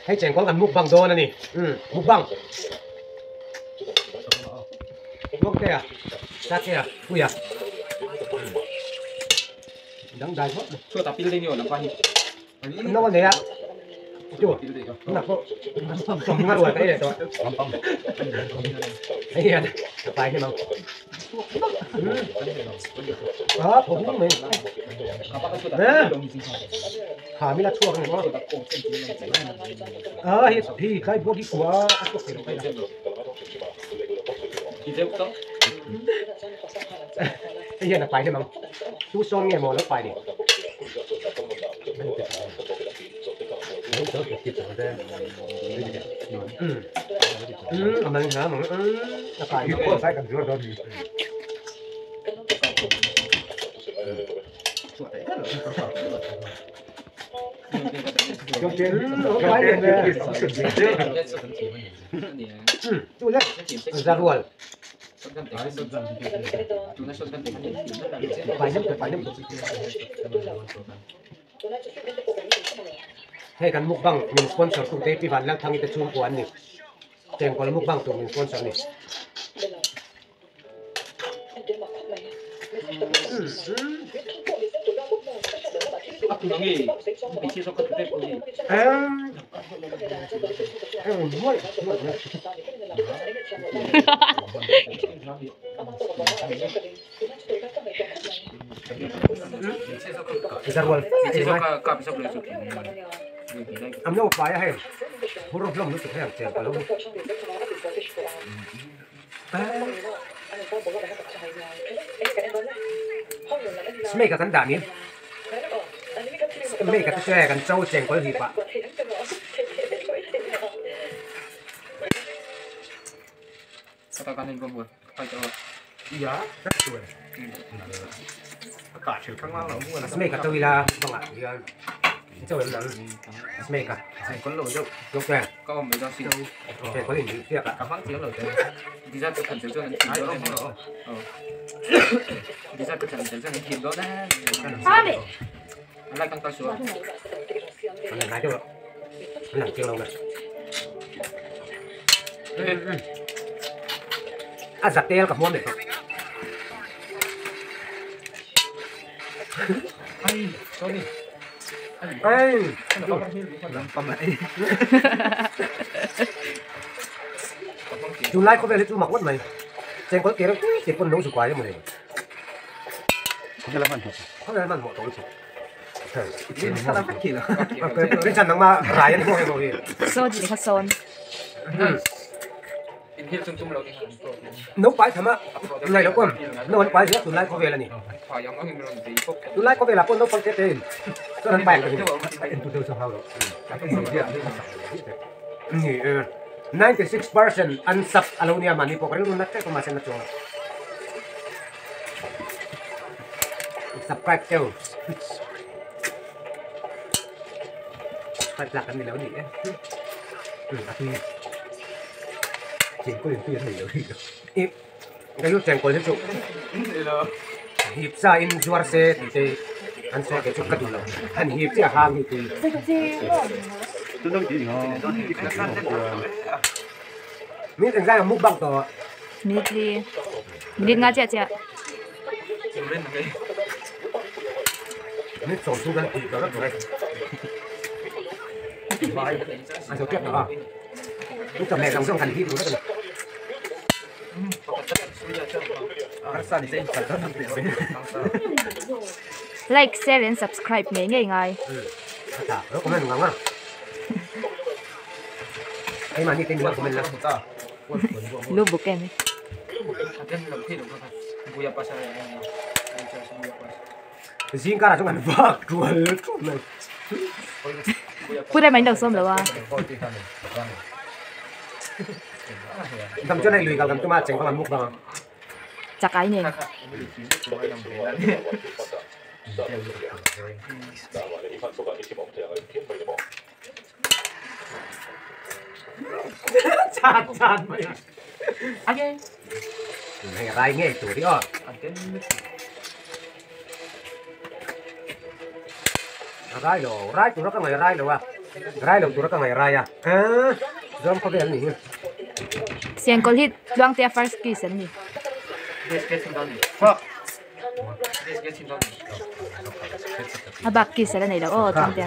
Hei chengkawl kan mukbang dawn a ni. Umm mukbang. Tluangtea, Satea, Puia. Dangdai phawt mai. Chhuat a pil ding i aw lampa hi. No a nei a. Chu tunah pawh sawmnga rual ka ei leh tawh. Hei hian ka pai hnem ang. A thaw hung mai. Ha mila chhuak ang maw. A hi hi tlai buak hi kua a chhuak thei lo kai la. Hei hian a pai hnem ang. Tu sawn nge maw lo pai ni. Zarual. Hei kan mukbang min sponsor tu te Pi Vanlalthangi te chhungkua an ni. Chengkawl mukbang tur min sponsor a ni. An lo pai a hei hur hlawm lutuk hei ang cheng ka lo Smake a kan dah ni Smake a te chu hei kan cho chengkawl hip ah. Smake a cho ila bangah hian cho em nang Smake a chengkawl in hriak a. An lang ngai deuh lo an lang chiang lo mai a za tel ka hmuam leh tawh tunlai khawvel hi chu mak ngawt mai chengkawl ke reuh tui te pawn lo zu kuai emaw ni khawvel hmanhmawh tawh lutuk. Naupai tham a ngai loh pawm no an pai zel tunlai khawvel a ni tunlai khawvelah pawh naupang te te in chuan an pai ang ni 96% an sub a lo nia mahni pawh ka rilru nat tep a mahse na chuang a. Subscribe teu Subscribe tlak kan ni lo ni e a tui chengkawl in tui an nei lo hi i ka lu chengkawl hi chu hip sa in zuar se tih te an sawi ve chu ka duh lo an hip chiah hang hi tui min engzai ang mukbang tawh Minute li minute nga chiah chiah. Like, share and subscribe ngei ngei ngai. Lu buk em. Zing karah chuan an vak tual tual mai. Pu rem an lo sawm lo a. Dam chuan hei lui kal kan tum a cheng vang an muk vang a. Chakai nen. Chan chan mai a. Hei rai ngei tur hi aw. Rai lo, rai tur a ka ngaih rai lo a. Rai lo tura ka ngaih rai a. Aa zawm khawvel ni hi. Sengkawl hi Tluangtea first kiss an ni. A bak kiss ala nei lo aw Tluangtea.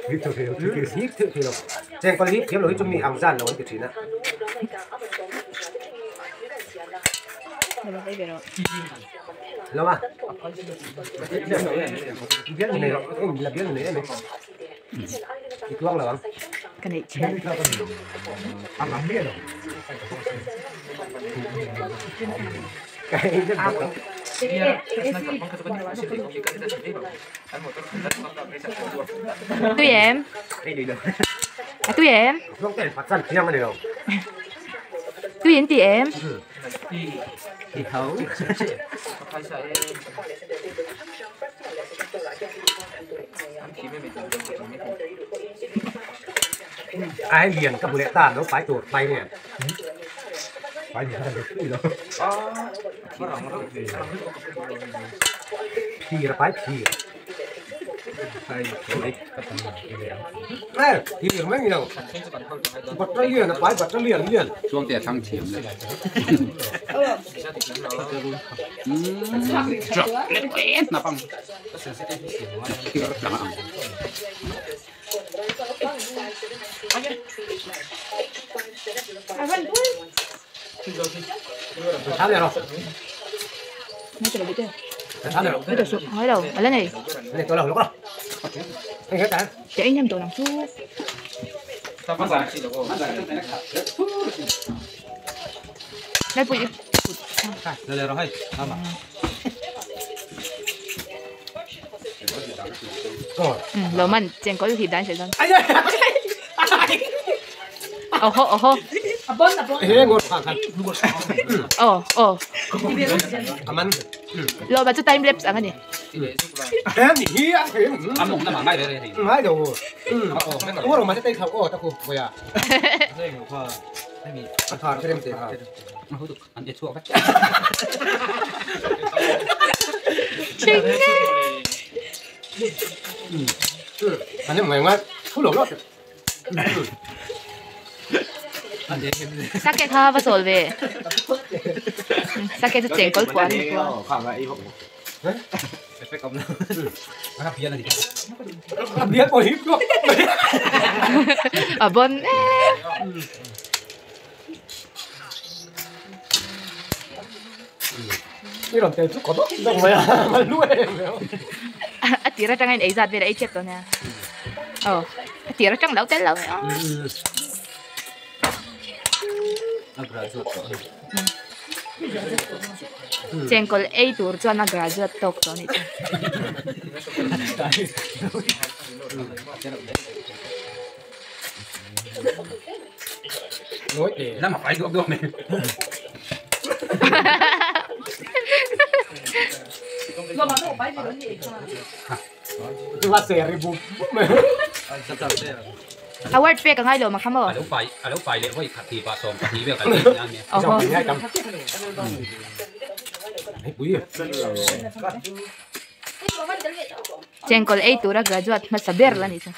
Hip theuh thei lo. Chengkawl hip thiam lo hi chu mi ang zan lo an ti thin a. Lo a. Bial nei lo la bial nei em i tluang lo ang. Ka neih chian. Tui em? A tui em? Tui in ti em? Ai lian ka hmu leh ta lo pai tur pai nge. Phir a pai phir. Ê, phir mai ni lo. Battalion a pai battalion lian. Chuangte a thlang thiam le. Hnap ang. Phir tlang ang. Thám này rồi. Thám này rồi. Nói đâu, ở lên này. Này tôi là lúc đó. Anh hết cả. Để anh em tổ làm chú. Đây bụi. Rồi rồi hay. Ừ, lỗ mình chẳng có gì đáng xảy ra. Ai da. Ồ hô, ồ hô. Ê, ngồi khẳng khẳng. Ồ, ồ. Cảm ơn. Lỗ mà chú time lapse à cái này. Ê, nhỉ á. Ăn mộng nó mà ngay đây thì. Ngay đâu. Ừ. Ủa rồi mà tay khẩu ô, tao cũng vậy à. À, cái đem tiền. Ăn ít chuộc đấy. Chính Ừ, anh em ngày ngay, không lỗ lót. Sake kha va sol ve. Sake chu cheng kol puan. Biết có hiếp luôn. À bon. Đi làm tiền chút có tốt đâu mà mà nuôi. À tira trang anh ấy giặt về đấy chết rồi nha. Ờ, tira trang đâu tên lâu. Chengkawl ei tur chuan a graduate tawk tawh anih chu. Award pek ang ngai lo makham aw. Alo pai alo pai le hoi khati pa som pahnih vel kan tih ania. Aw. Chengkawl ei tura graduate hmasa ber la ni chu.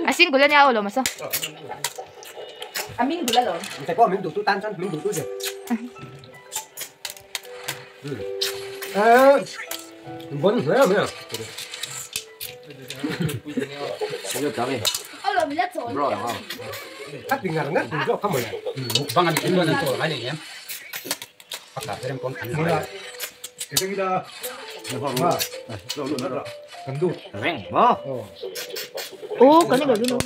A single ania aw lo masa. Bang an tin an tur ngai nei em. Pakhat terem pawn an ngai. Ô, cái này là luôn rồi.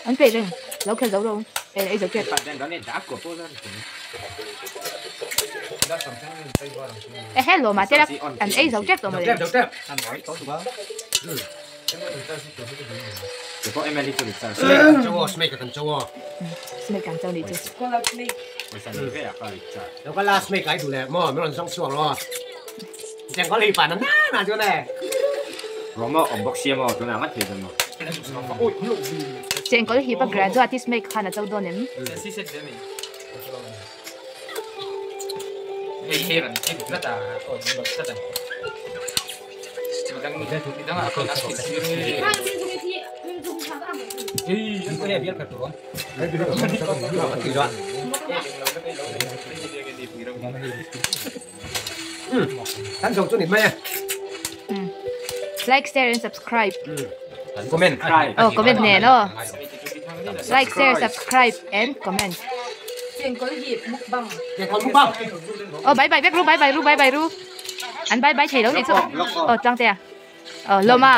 Anh về đây, lâu kia giấu đâu. Đây là giấu kia. Ê hello mà thế là anh ấy giấu chết rồi mà. Chengkawl hi pa graduate is make khan a chau dawn em. Kan zo chu ni mai e. Like, share and subscribe. Comment. Oh, comment nen aw. Like, share, subscribe and comment. Oh, bye bye vek ru, bye bye ru, bye bye ru. An bye bye thei lo nih chu. Oh, Changtea. Oh, Lawma.